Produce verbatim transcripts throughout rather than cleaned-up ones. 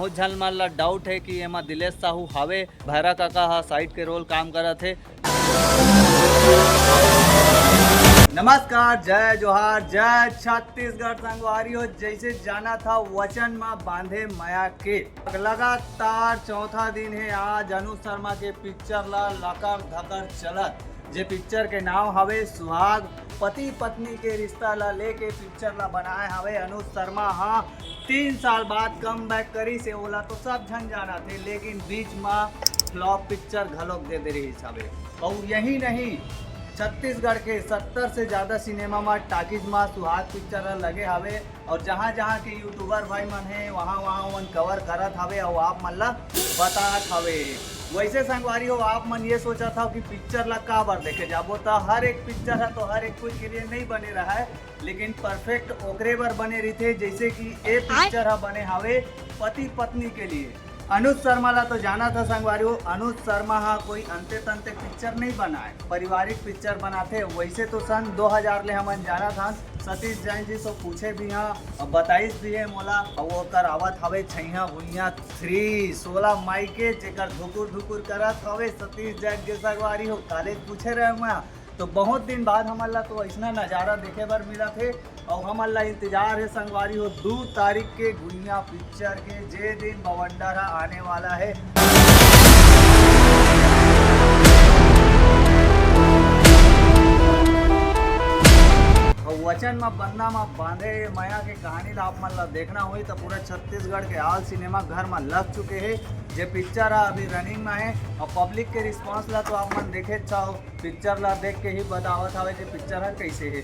बहुत झन मन ला डाउट है कि एमा दिलेश साहू हावे, भैरा काका हा साइड के रोल काम करत हे। नमस्कार, जय जोहार, जय छत्तीसगढ़ संगवारी हो। जैसे जाना था वचन मा बांधे मया के लगातार चौथा दिन है आज अनुज शर्मा के पिक्चर ला लकर धकर चलत, जे पिक्चर के नाम हवे सुहाग। पति पत्नी के रिश्ता ला लेके पिक्चर ला बनाए हवे अनुज शर्मा। हाँ, तीन साल बाद कम बैक करी से ओला तो सब झन जाना थे, लेकिन बीच मा फ्लॉप पिक्चर घलोक दे दे रही हवे। और यही नहीं, छत्तीसगढ़ के सत्तर से ज्यादा सिनेमा मा टाकीज मा सुहाग पिक्चर लगे हवे। और जहाँ जहाँ के यूट्यूबर भाई मन है, वहाँ वहाँ मन कवर करत हवे और आप मन ला बतात हवे। वैसे संगवारी हो, आप मन ये सोचा था कि पिक्चर ला का बर देखे जाबो, तो हर एक पिक्चर है तो हर एक कोई के लिए नहीं बने रहा है, लेकिन परफेक्ट ओकरे बर बने रहिथे, जैसे कि ए पिक्चर हा बने हावे पति पत्नी के लिए। अनुज शर्मा ला तो जाना था संगवारी हो, अनुज शर्मा हा कोई अंते तंते पिक्चर नहीं बनाए, पारिवारिक पिक्चर बनाथे। वैसे तो सन दो हज़ार ले हमन जाना था सतीश जैन जी से पूछे भी हाँ, अब बताइस भी है मोला। अब ओकर आवत हवे छैया भुइया थ्री सोला माई के, जेकर धुकुर धुकुर करत हवे सतीश जैन के संगवारी हो। काले पूछे रहे मैं, तो बहुत दिन बाद हमन ला तो ऐसना नजारा देखे बर मिला थे। और हमन ला इंतजार है संगवारी हो दू तारीख के गुइया पिक्चर के, जे दिन बवंडर हा आने वाला है। और वचन मा बंधा मा बांधे ये मया के कहानी ला आप मन ला देखना होई तो पूरा छत्तीसगढ़ के आल सिनेमा घर मा लग चुके है। जे पिक्चर हा अभी रनिंग मा है और पब्लिक के रिस्पांस ला तो आप मन देखे चाहो। पिक्चर ला देख के ही बतावत हवे कि पिक्चर ह कैसे हे।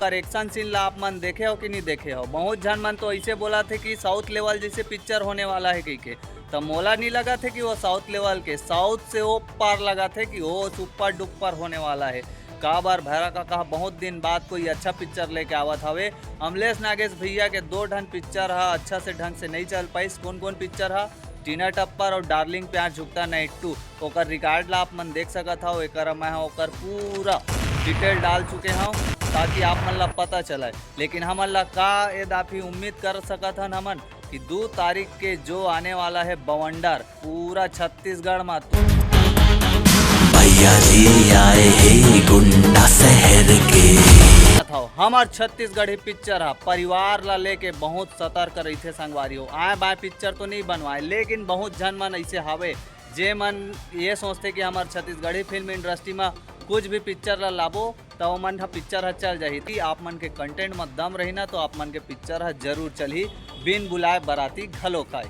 एक्शन सीन ला आप मन देखे हो कि नहीं देखे हो? बहुत झन मन तो ऐसे बोला थे कि साउथ लेवल जैसे पिक्चर होने वाला है कह के, तो मोला नहीं लगा थे कि वो साउथ लेवल के, साउथ से वो पार लगा थे कि वो सुपर डुपर होने वाला है। काबर भैरा काका बहुत दिन बाद कोई अच्छा पिक्चर लेके आवत हवे। अमलेश नागेश भैया के दो ठन पिक्चर ह अच्छा से ढंग से नहीं चल पाइस। कौन कौन पिक्चर ह? टीना टप्पर और डार्लिंग प्यार झुकता नहीं टू। ओकर रिकॉर्ड ला आप मन देख सकत हव। एकर मैं ह ओकर पूरा डिटेल डाल चुके हव, ताकि आप मन ला पता चले। लेकिन हमन ला का ए दाफी उम्मीद कर सकत हन हमन कि दो तारीख के जो आने वाला है बवंडर, पूरा छत्तीसगढ़ मा तो भैया जी आए हे गुंडा शहर के। हव, हमर छत्तीसगढ़ी पिक्चर ह परिवार ला लेके बहुत सतर्क रहिथे संगवारी हो। आए बाए पिक्चर तो नहीं बनवाए, लेकिन बहुत झन मन ऐसे हवे जे मन ये सोचथे कि हमर छत्तीसगढ़ी फिल्म इंडस्ट्री मा कुछ भी पिक्चर ला लाबो त ओमन ह पिक्चर ह चल जाही। कि आप मन के कंटेंट म दम रही ना, तो आप मन के पिक्चर ह जरूर चलही, बिन बुलाए बराती घलो खाए।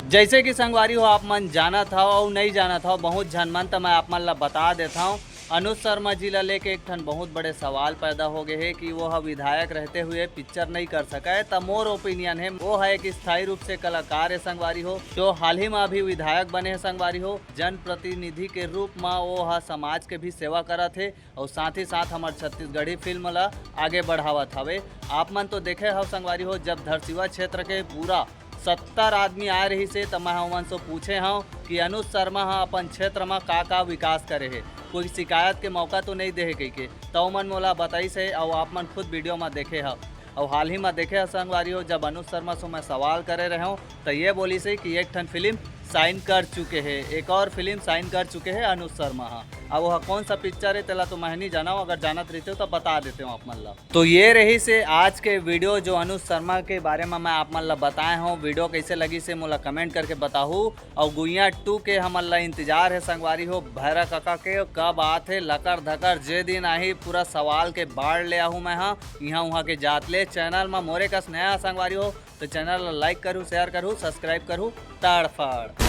जैसे कि संगवारी हो, आप मन जानत हव अउ नहीं जानत हव, बहुत झन मन, त मैं आप मन ला बता देत हव, अनुज शर्मा जी ला लेके एक ठन बहुत बड़े सवाल पैदा हो गए हे कि वो ह विधायक रहते हुए पिक्चर नहीं कर सके। त मोर ओपिनियन हे, वो ह एक स्थायी रूप से कलाकार हे संगवारी हो, जो हाल ही में अभी विधायक बने हे संगवारी हो। जनप्रतिनिधि के रूप म वो ह समाज के भी सेवा करत हे और साथ ही साथ हमर छत्तीसगढ़ी फिल्म ला आगे बढ़ावत हवे। आप मन तो देखे हव संगवारी हो, जब धरसीवा क्षेत्र के पूरा सत्तर आदमी आए रहिस हे, त मैं ह ओमन से पूछे हव कि अनुज शर्मा ह अपन क्षेत्र म का-का विकास करे हे, कोई शिकायत के मौका तो नहीं दे हे कहिके, त ओमन मोला बताइस हे, अउ आप मन खुद वीडियो म देखे हव। अउ हाल ही म देखे हव संगवारी हो, जब अनुज शर्मा से मैं सवाल करे रहे हूँ, त ये बोलिस हे कि एक ठन फिल्म साइन कर चुके हे, एक और फिल्म साइन कर चुके हे अनुज शर्मा ह। अब वह कौन सा पिक्चर हे, तेला तो मैं नहीं जानव, अगर जानत रहितेव, त बता देतेव आप मन ला। तो ये रहिस हे आज के वीडियो, जो अनुज शर्मा के बारे में मैं आप मन ला बताए हूँ। वीडियो कैसे लगिस हे, मोला कमेंट करके बताहू। अउ गुइया टू के हमन ला इंतजार हे संगवारी हो, भैरा काका के कब आत हे लकर धकर, जे दिन आही पूरा सवाल के बाढ़ ले आहू मैं हा इहाँ उहाँ के जात ले। चैनल म मोरे कस नया संगवारी हो, तो चैनल ला लाइक करू, शेयर करू, सब्सक्राइब करू, तड़फड़।